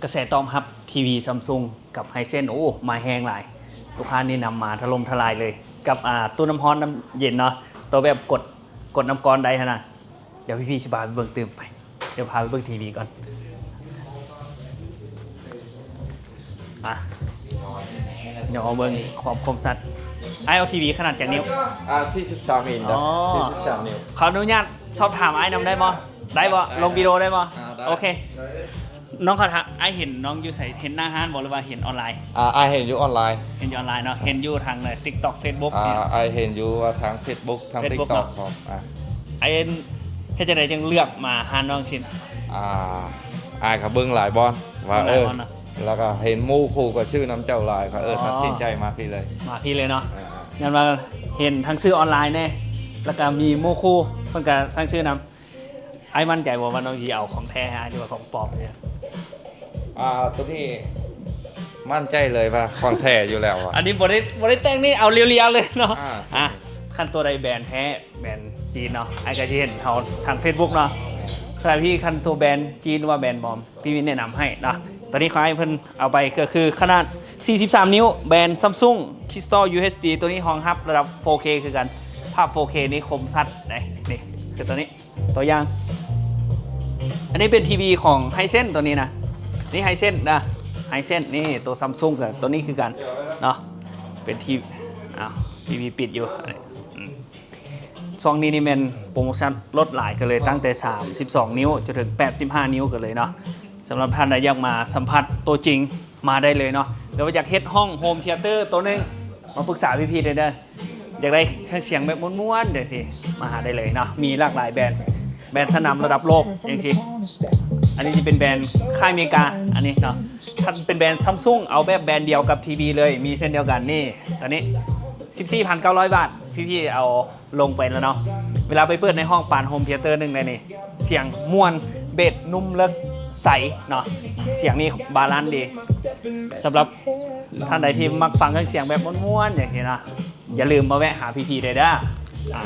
ກະແສຕອບຮັບທີວີ Samsung ກັບ Hisense ໂອ້ ມາແຮງຫຼາຍ. ລູກຄ້ານີ້ນຳມາຖະຫຼົ່ມທະລາຍເລີຍ ກັບ ອ່າ ຕູ້ນ້ຳຮ້ອນນ້ຳເຢັນເນາະ ໂຕແບບກົດ ກົດນ້ຳກ້ອນໄດ້ຫັ້ນນະ. ດຽວພີ່ໆ ຊິພາໄປເບິ່ງຕື່ມ. ໄປ ດຽວພາໄປເບິ່ງທີວີກ່ອນ. ອ່ະ ດຽວເອົາເບິ່ງຄວາມຄົມຊັດ. ອ້າຍເອົາທີວີຂະໜາດຈັກນິ້ວ? ອ່າ ສີ່ສິບສາມອິນ ອໍ ສີ່ສິບສາມນິ້ວ. ຂໍອະນຸຍາດສອບຖາມອ້າຍນຳໄດ້ບໍ່? ໄດ້ບໍ່? ໄດ້ ລົງວິດີໂອໄດ້ບໍ່? ອ່າ ໄດ້ ໂອເຄ. ນ້ອງຂໍຖາມ ອ້າຍເຫັນນ້ອງຢູ່ໃສ? ເຫັນໜ້າຮ້ານບໍ່ ຫຼືວ່າເຫັນອອນລາຍ? ອ່າ ອ້າຍເຫັນຢູ່ອອນລາຍ. ເຫັນຢູ່ອອນລາຍເນາະ. ອ່າ ເຫັນຢູ່ທາງ TikTok Facebook ອ່າ ນີ້ ອ້າຍເຫັນຢູ່ວ່າທາງ Facebook ທາງ Facebook TikTok ເນາະ. ອືມ ອ້າຍເຮັດຈັ່ງໃດຈຶ່ງເລືອກມາຮ້ານນ້ອງຊິ? ອ່າ ອ້າຍກໍເບິ່ງຫຼາຍບ່ອນວ່າ ເບິ່ງຫຼາຍບ່ອນເນາະ ເອີ ແລ້ວກໍເຫັນໝູ່ຄູ່ກໍຊື້ນຳເຈົ້າຫຼາຍ ກໍ ເອີ ອໍ ຕັດສິນໃຈມາພີ້ເລີຍ. ມາພີ້ເລີຍເນາະ. ອ່າ ຍ້ອນວ່າເຫັນທັງຊື້ອອນລາຍແດ່ ແລ້ວກໍມີໝູ່ຄູ່ເພິ່ນກໍທັງຊື້ນຳ. ອ້າຍໝັ້ນໃຈບໍ່ວ່ານ້ອງຊິເອົາຂອງແທ້ໃຫ້ອ້າຍ ຫຼືວ່າຂອງປອມນີ້? ອ່າ ໂຕນີ້ໝັ້ນໃຈເລີຍວ່າຂອງແທ້ຢູ່ແລ້ວອະ. ອັນນີ້ບໍ່ໄດ້ ບໍ່ໄດ້ແຕ່ງນີ້ ເອົາລຽວໆເລີຍເນາະ. ອ່າ ອ່ະ ຄັນໂຕໃດແບຣນແທ້ ແບຣນຈີນເນາະ ອ້າຍກໍຊິເຫັນເຮົາທາງ Facebook ເນາະ. ຖ້າພີ່ ຄັນໂຕແບຣນຈີນ ຫຼືວ່າແບຣນປອມ ພີ່ວິນແນະນຳໃຫ້ເນາະ. ຕອນນີ້ຂໍໃຫ້ເພິ່ນເອົາໄປກໍຄືຂະໜາດສີ່ສິບສາມນິ້ວ ແບຣນ Samsung Crystal ຢູເອັດດີ ໂຕນີ້ຮອງຮັບລະດັບ ໂຟເຄ ຄືກັນ. ພາບ ໂຟເຄ ນີ້ຄົມຊັດເດ້. ນີ້ຄືໂຕນີ້ ຕົວຢ່າງ ອັນນີ້ເປັນທີວີຂອງ Hisense ຕົວນີ້ນະ. ນີ້ Hisense ນະ Hisense ນີ້ ຕົວ Samsung ກັບຕົວນີ້ຄືກັນເນາະ. ເປັນທີ ອ້າວ ທີວີປິດຢູ່. ອືມ ຊ່ວງນີ້ນີ້ແມ່ນໂປຣໂມຊັນລົດຫຼາຍກັນເລີຍ ຕັ້ງແຕ່ສາມສິບສອງນິ້ວຈົນເຖິງແປດສິບຫ້ານິ້ວກັນເລີຍເນາະ. ສຳລັບທ່ານໃດຢາກມາສຳຜັດຕົວຈິງ ມາໄດ້ເລີຍເນາະ. ຫຼືວ່າຢາກເຮັດຫ້ອງໂຮມທຽເຕີໂຕໜຶ່ງ ມາປຶກສາພີ່ໆໄດ້ເດີ. ຢາກໄດ້ເຄື່ອງສຽງແບບມ່ວນໆຈັ່ງຊີ້ ມາຫາໄດ້ເລີຍເນາະ. ມີຫຼາກຫຼາຍແບຣນ ແບຣນຊັ້ນນຳລະດັບໂລກຈັ່ງຊີ້. ອັນນີ້ຈະເປັນແບຣນຄ້າຍເມກາ ອັນນີ້ເນາະ. ຖ້າເປັນແບຣນ Samsung ເອົາແບບແບຣນດຽວກັບທີວີເລີຍ ມີເຊັ່ນດຽວກັນ. ນີ້ ຕົວນີ້ ສິບສີ່ພັນເກົ້າຮ້ອຍບາດ ພີ່ໆເອົາລົງໄປແລ້ວເນາະ. ເວລາໄປເປີດໃນຫ້ອງປານໂຮມທຽເຕີໜຶ່ງໄດ້ນີ້ ສຽງມ່ວນ ເບສນຸ້ມເລິກໃສເນາະ. ສຽງນີ້ບາລານດີ. ສຳລັບທ່ານໃດທີ່ມັກຟັງເຄື່ອງສຽງແບບມ່ວນໆຈັ່ງຊີ້ເນາະ ຢ່າລືມມາແວະຫາພີ່ໆໄດ້ເດີ. ອ່າ